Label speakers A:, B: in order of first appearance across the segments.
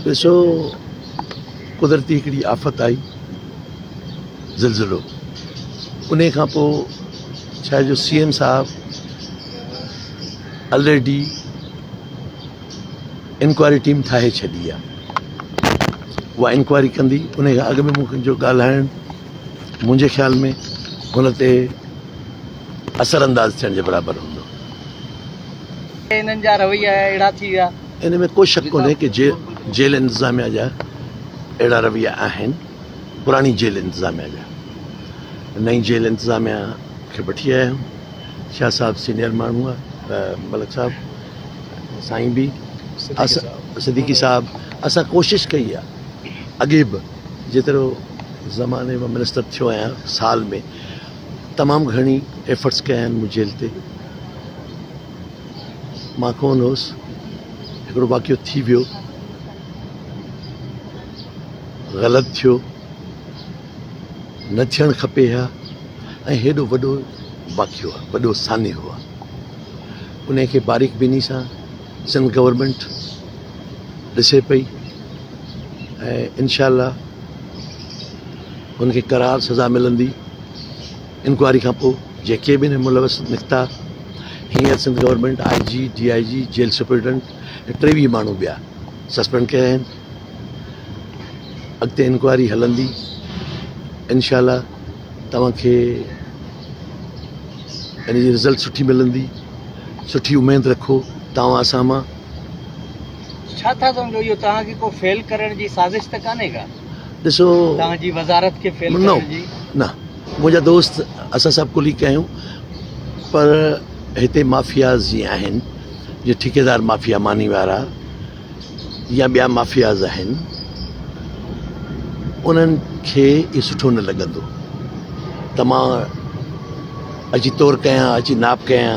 A: ڏسو قدرتي هڪڙي آفت آئي زلزلو انهي کان پوء ڇا جو سي ايم صاحب الريڊي انڪوائري ٽيم ٺاهي ڇڏي آهي اها انڪوائري ڪندي انهي کان اڳ ۾ مون جو ڳالهائڻ منهنجي خيال ۾ هن تي اثر انداز ٿيڻ جي برابر هوندو.
B: انهن جا رويا اهڙا ٿي ويا.
A: ان ۾ ڪو شڪ ڪونهي ڪي جيل انتظاميا جا اهڙا رويا آهن، پراڻي جيل انتظاميا جا. نئين جيل انتظاميا کي وٺي آيا آهيون. شاهه صاحب سينيئر ماڻهو آهي، ملڪ صاحب سائين به، صديقي صاحب، اسان ڪوشش ڪئي آهي اڳي به جيترو زماني مان منسٽر ٿيو آهيان سال ۾ تمام گهڻي ايفرٽس ڪيا آهن مون جيل تي. مان ڪونه هوس، هڪڙو واقعو ٿي ويو، غلط ٿيو، نه ٿيڻ کپي ها ۽ هيڏو وڏو واقعو آهي، وڏو سانحو آهي، انهي کي باريڪ بيني سان سنڌ گورنمينٽ ڏسي پئي ۽ انشاء الله ان کي قرار سزا ملندي. انڪوائري کان پوء جيڪي به ان ۾ ملوث نڪتا، هينئر Sindh government I G, D I G, jail superintendent ۽ 23 ماڻهو ٻيا سسپينڊ ڪيا آهن. اڳتي انڪوائري هلندي انشاء الله توهان کي ان جي رزلٽ سٺي ملندي، سٺي اميد رکو توهان اسان مان.
B: ڇا ٿا سمجهو اهو توهان کي ڪو فيل ڪرڻ جي سازش ته ڪانهي ڪا؟
A: ڏسو
B: توهان جي وزارت کي فيل ڪرڻ جي.
A: نه منهنجا دوست اسان سڀ ڪليگ آهيون پر هتي مافياز جيئن آهن جيئن ٺيڪيدار مافيا ماني وارا يا ٻيا مافياز آهن انهن کي اهو سٺو نه لڳندو ته مان اچي تور ڪيان اچي ناپ ڪيان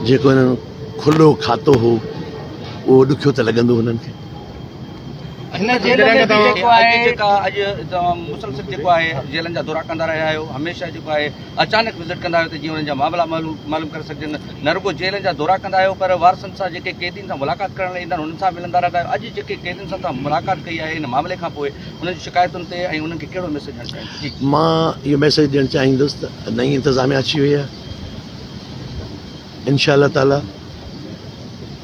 A: جيڪو هنن کلو کاتو هو اهو ڏکيو ته لڳندو هنن کي.
B: هن جيل ۾ به جيڪو آهي.
C: جيڪا اڄ توهان مسلسل جيڪو آهي جيلن جا دورا ڪندا رهيا آهيو هميشه جيڪو آهي اچانڪ وزٽ ڪندا آهيو ته جيئن انهن جا معاملا معلوم ڪري سگهجن نه رڳو جيلن جا دورا ڪندا آهيو پر وارثن سان جيڪي قيدين سان ملاقات ڪرڻ لاء ايندا آهن انهن سان ملندا رهندا آهيو اڄ جيڪي قيدين سان توهان ملاقات ڪئي آهي ان معاملي کان پوء انهن جي شڪايتن تي ۽ انهن کي ڪهڙو ميسيج ڏيڻ چاهيندو جي.
A: مان اهو ميسيج ڏيڻ چاهيندس ته نئين انتظاميا اچي وئي آهي انشاء الله تعالي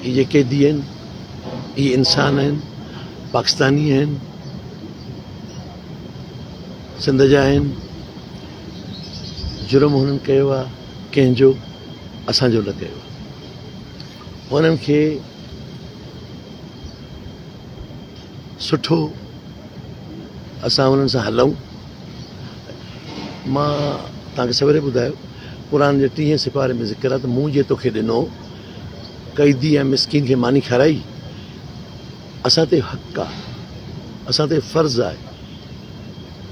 A: هي جيڪي قيدي آهن اهي انسان آهن، پاڪستاني آهن، سنڌ جا آهن، جرم هنن ڪيو آهي ڪنهن جو اسان جو نه ڪيو آهي. هنن کي سٺو اسان هنن سان هلون. مان توهان کي سويري ٻڌايو قرآن جي ٽيهين سپاري ۾ ذڪر آهي ته مون جي توکي ڏنو قيدي ۽ مسڪين کي ماني کارائي، اسان تي حق آ، اسان تي فرض آهي،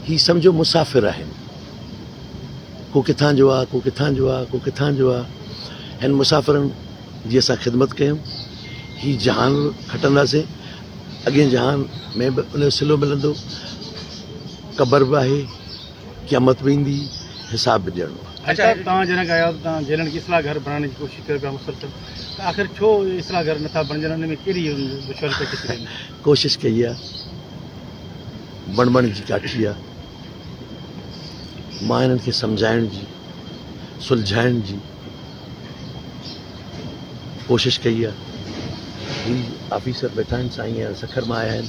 A: هي سمجهو مسافر آهن، ڪو ڪٿان جو آ، ڪو ڪٿان جو آ، ڪو ڪٿان جو آ، هن مسافرن جي اسان خدمت ڪيون، هي جهان کٽنداسين، اڳئين جهان ۾ به ان جو صلو ملندو، قبر به آهي. قيامت به ايندي حساب به ڏيڻو آهي.
D: اچا توهان جڏهن کان آيا آهيو ته توهان جيلن کي اصلاح گهر بڻائڻ جي ڪوشش ڪريو پيا مسلسل ته آخر ڇو اصلاح گهر نٿا بڻجن ان ۾ ڪهڙي دشواري پيش اچي رهي آهي.
A: ڪوشش ڪئي آهي بڻ بڻ جي ڪاٺي آهي مان هنن کي سمجهائڻ جي سلجهائڻ جي ڪوشش ڪئي آهي هي آفيسر ويٺا آهن سائين سکر مان آيا آهن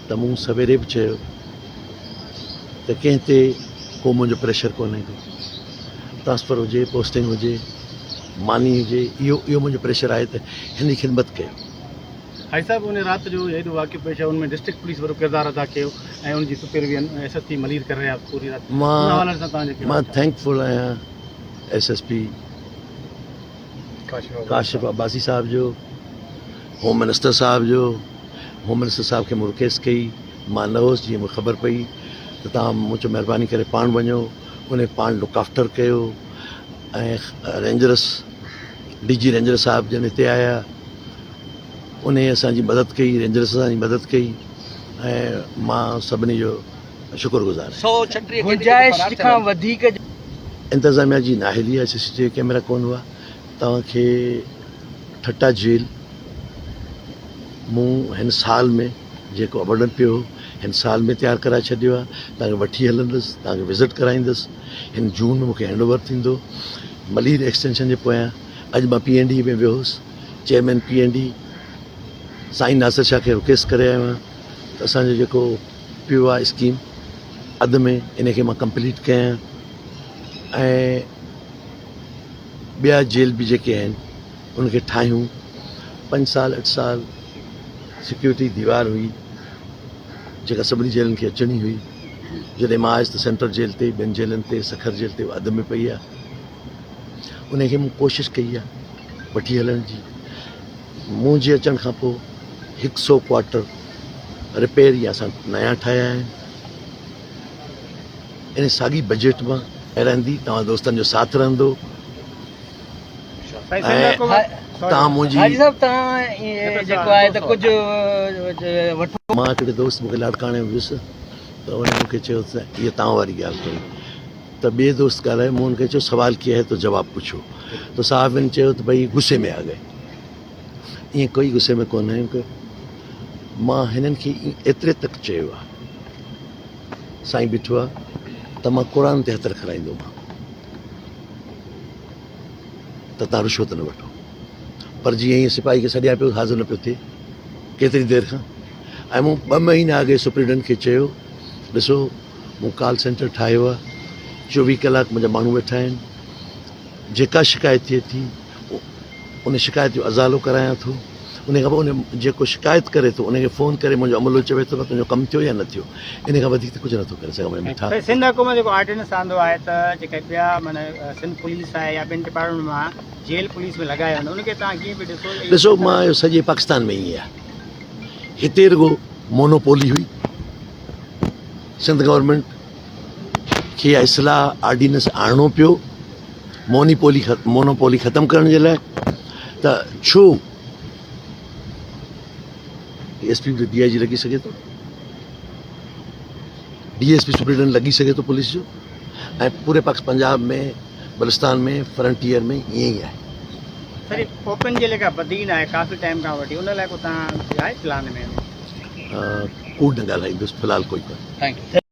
A: ته مون سويري به چيو ته ڪنهن تي ڪو منهنجو پريشر ڪونهي ڪو ٽرانسفر هجي پوسٽنگ هجي ماني هجي اهو اهو منهنجو پريشر آهي ته هن جي خدمت ڪيو.
D: حاجي صاحب ان رات جو هيڏو واقعو پيش آيو ان ۾ ڊسٽرڪٽ پوليس وڏو ڪردار ادا ڪيو ۽ ان جي supervision S S P Malir ڪري رهيا پوري رات ان حوالي سان توهان جو ڪهڙو
A: مان ٿينڪ فل آهيان S S P Kashif Abbasi صاحب جو هوم منسٽر صاحب جو هوم منسٽر صاحب کي مون رڪويسٽ ڪئي مان نه هوس جيئن مون کي خبر پئي ته توهان مون چيو مهرباني ڪري پاڻ وڃو انهي پاڻ لڪ آفٽر ڪيو ۽ رينجرس ڊي جي رينجرس صاحب جن هتي آيا انهي اسان جي مدد ڪئي رينجرس اسان جي مدد ڪئي ۽ مان سڀني جو شڪر گذار آهيان.
C: 136 قيدي جيڪي
B: گنجائش
C: فرار ٿيل
B: کان
C: آهن.
B: وڌيڪ.
A: انتظاميا جي نااهلي آهي سي سي ٽي وي ڪئميرا ڪونه هئا توهان کي ٺٽا جيل. مون هن سال ۾ جيڪو ابنڊن پيو هو هن سال ۾ تيار ڪرائي ڇڏيو آهي. توهان کي وٺي هلندس، توهان کي وزٽ ڪرائيندس. هن جون ۾ مون کي هينڊ اوور ٿيندو. ملير ايڪسٽينشن جي پويان اڄ مان پي اين ڊي ۾ ويو هوس. چيئرمين پي اين ڊي سائين ناصر شاهه کي رڪويسٽ ڪري آيو آهيان ته اسان جو جيڪو پيو آهي اسڪيم اڌ ۾ ان کي مان ڪمپليٽ ڪيان ۽ ٻيا جيل به جيڪي آهن ان کي ٺاهيون. پنج سال اٺ سال سيڪيورٽي ديوار هئي جيڪا سڀني جيلن کي اچڻي هئي. جڏهن مان آيس ته سينٽرل جيل تي ٻين جيلن تي سکر جيل تي اڌ ۾ پئي آهي. ان کي مون ڪوشش ڪئي آهي وٺي هلڻ جي. منهنجي اچڻ کان پوء هڪ سو ڪوارٽر رپيئر يا اسان نيا ٺاهيا آهن. ان ساڳي بجيٽ مان رهندي توهان دوستن جو ساٿ رهندو.
D: سائين سنڌ حڪومت
A: توهان منهنجي
B: حاجي صاحب توهان جيڪو آهي ته ڪجهه وٺو.
A: مان هڪڙي دوست مونکي لاڙڪاڻي ۾ ويس ته ان مونکي چيو ته اها توهان واري ڳالهه ڪئي ته ٻئي دوست ڳالهايو مون ان کي چيو سوال ڪيا هي تو جواب پڇو ته صحافين چيو ته ڀئي غصي ۾ آ گئي ائين ڪوئي غصي ۾ ڪونه آهيون ڪه مان هنن کي ايتري تڪ چيو آهي سائين بيٺو آهي ته مان قرآن تي هٿ رکرائيندومان ته تان رشوت نه وٺو پر جيئن ئي سپاهي کي سڏيان پيو حاضر نه پيو ٿئي ڪيتري دير کان ۽ مون ٻه مهينا اڳي سپرنٽينڊنٽ کي چيو ڏسو مون ڪال سينٽر ٺاهيو آهي چوويهه ڪلاڪ منهنجا ماڻهو ويٺا آهن جيڪا شڪايت ٿئي ٿي ان شڪايت جو ازالو ڪرايان ٿو ان کان پوء ان جيڪو شڪايت ڪري ٿو ان کي فون ڪري منهنجو عملو چوي ٿو ته تنهنجو ڪم ٿيو يا نه ٿيو ان کان وڌيڪ ته ڪجهه نٿو ڪري سگهان منهنجا مٺا.
D: سائين سنڌ حڪومت جيڪو آرڊيننس آندو آهي ته جيڪي ٻيا معنيٰ سنڌ پوليس آهي يا ٻين ڊپارٽمينٽ مان جيل پوليس ۾ لڳايا ويندا ان کي توهان ڪيئن پيا ڏسو؟
A: ڏسو مان اهو سڄي پاڪستان ۾ ائين آهي هتي رڳو مونوپولي هئي سنڌ گورنمينٽ کي اها اصلاح آرڊيننس آڻڻو پيو مونيپولي مونوپولي ختم ڪرڻ جي لاء ته ڇو ڊي ايس پي به ڊي I جي لڳي سگهي ٿو ڊي ايس پي سپرنٽينڊنٽ لڳي سگهي ٿو پوليس جو ۽ پوري پاڪ پنجاب ۾ بلوچستان ۾ فرنٽيئر ۾ ائين ئي آهي.
D: سر هي اوپن جيل جيڪا بدين آهي ڪافي ٽائيم کان وٺي ان لاء ڪو توهان آهي پلان ۾؟
A: ڪوڙ نه ڳالهائيندس في الحال ڪوئي ڪونهي.
C: Thank you.